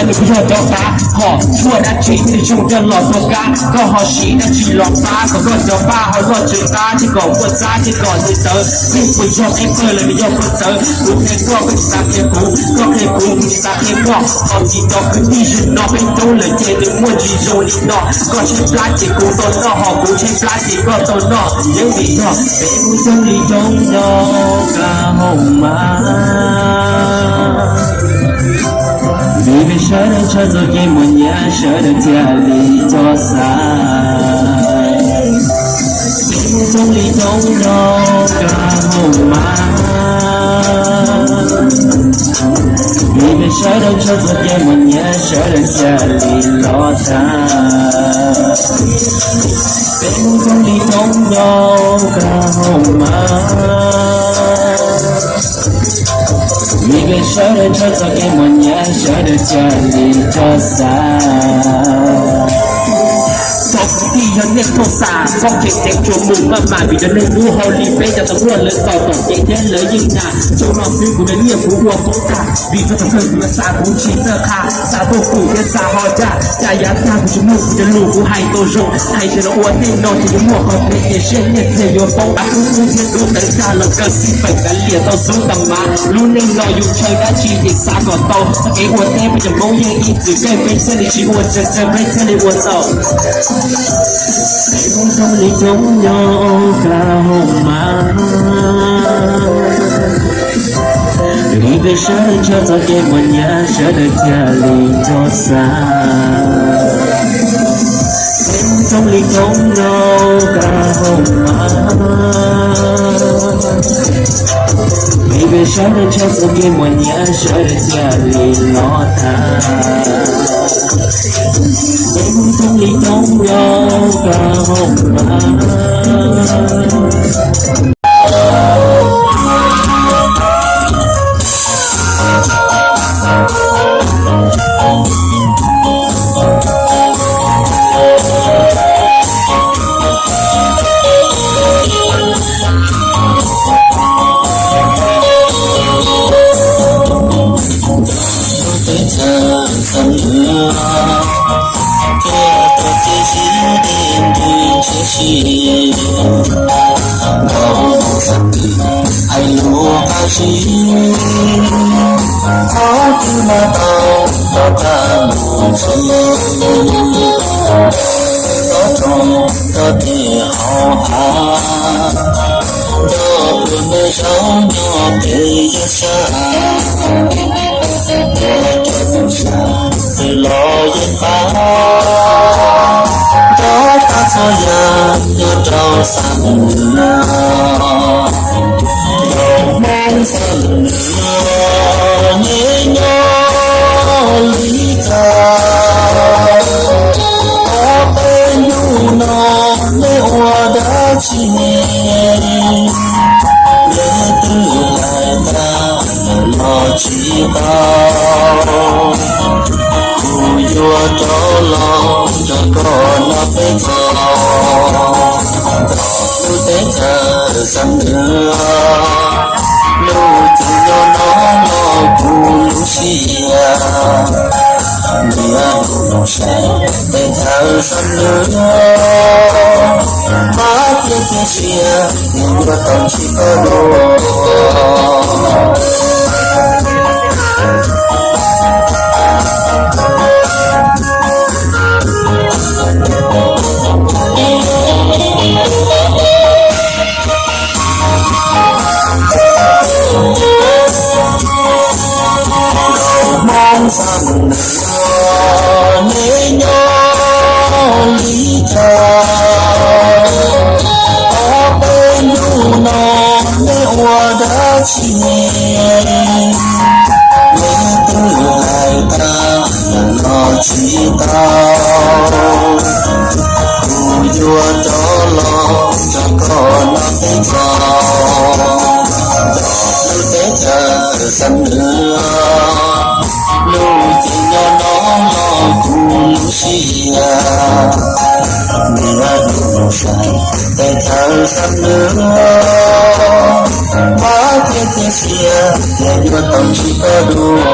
Yog cov qab hom tshuaj dab tsi thiaj zoo coj los rau kab, koj ho siv dab tsi los pab kom koj cov paj ho loj tsev qab thiab kom muaj txab thiab kom nws tawv. Yeej puas yog peb pawg los nws yog pawg txawv, kuv qhia koj koj tsis xav qhia kuv, koj qhia kuv kuv tsis xav qhia koj. Ho tsis cov kwv tij zog no peb coob lawm ces nws muaj ntsis zoo li no, koj tshaib plab ces kuv tau noj, ho kuv tshaib plab ces koj tau noj. Yeej vim yog peb muaj coob li coob nyob ka hoo mas. Vim peb sawv daws ntshaw txoj kev muaj nyiaj sawv daws thiaj li coj xav. Peb muaj coob li coob nyob ka hoo mas. Vim peb sawv daws ntshaw txoj kev muaj nyiaj sawv daws thiaj li los tag. Peb muaj coob li coob nyob ka hoo mas. Vim peb sawv daws ntshaw txoj kev muaj nyiaj sawv daws thiaj li coj xav. Txog kwv tij yog nej txhob xav, txhob cheem ceev tsuas mus maj mam vim cov neeg dub hau li peb cov tau muaj lawv txom txom cev thiab lawv yeej nag. Tsaus no xwb kuv cov nyiaj kuv ua poob tag, vim txog thaum kawg kuv yuav xav kuv tsis txawj qha, xav tuaj pum thiab xav ho caj, cas yav tag kuv tsis mloog kuv cov lus kuv hais tau zoo, hais tias los ua tej no ces yuav muaj qhov kev ces siab nyiaj txiag yuav poob. Av kub kub thiab kub tawv tag los kawg xij peem kav liam tau xub tas mas. Lub neej no yus ntshaw dab tsi ces xav kom tau, txoj kev ua teb peb cov Hmoob yeej ib txwm keej peb thiaj li tsis ua tsawg tsawg peb thiaj li ua txaus. Peb muaj coob li coob nyob ka hoo mas. Vim peb sawv daws ntshaw txoj kev muaj nyiaj sawv daws thiaj li coj xav. Peb muaj coob li coob nyob ka hoo mas. Vim peb sawv daws ntshaw txoj kev muaj nyiaj sawv daws thiaj li los tag. Peb muaj coob li coob nyob ka hoo mas. Lub teb chaws xab nws thiaj tau txiaj ntsig dej ntuj tshwm sim. Nkaus mus xab nws hais lus qab zib, qhov twg mas tau rov qab mus tsev. Nyob rau nrog tej hauv av, nrog pluag me zaub nyob pem yaj sab. Nrog cov tub sab twg los yeej pab, nrog pab txhua yam nyob rau xab nws. Nkauj Hmoob xab nws, neb nyob li cas? Ob peb hnub no neb ua dab tsi? Neb twb laim tag los tsis tau, kuv yuav rov los nrog koj noj peb caug. Lub teb chaws xab nws, lub caij nyoog no los kuv lub siab. Niaj hnub los saib teb chaws xab nws, pab thiab cia siab, nws yuav tau ntsib koj dua. Nkauj Hmoob xab nws, neb nyob li cas? Ob peb hnub no neb ua dab tsi? Neb twb laim tag los tsis tau, kuv yuav rov los nrog koj noj peb caug. Lub teb chaws xab nws, lub caij nyoog no los kuv lub siab. Niaj hnub los saib teb chaws xab nws, pab thiab cia siab, nws yuav tau ntsib koj dua.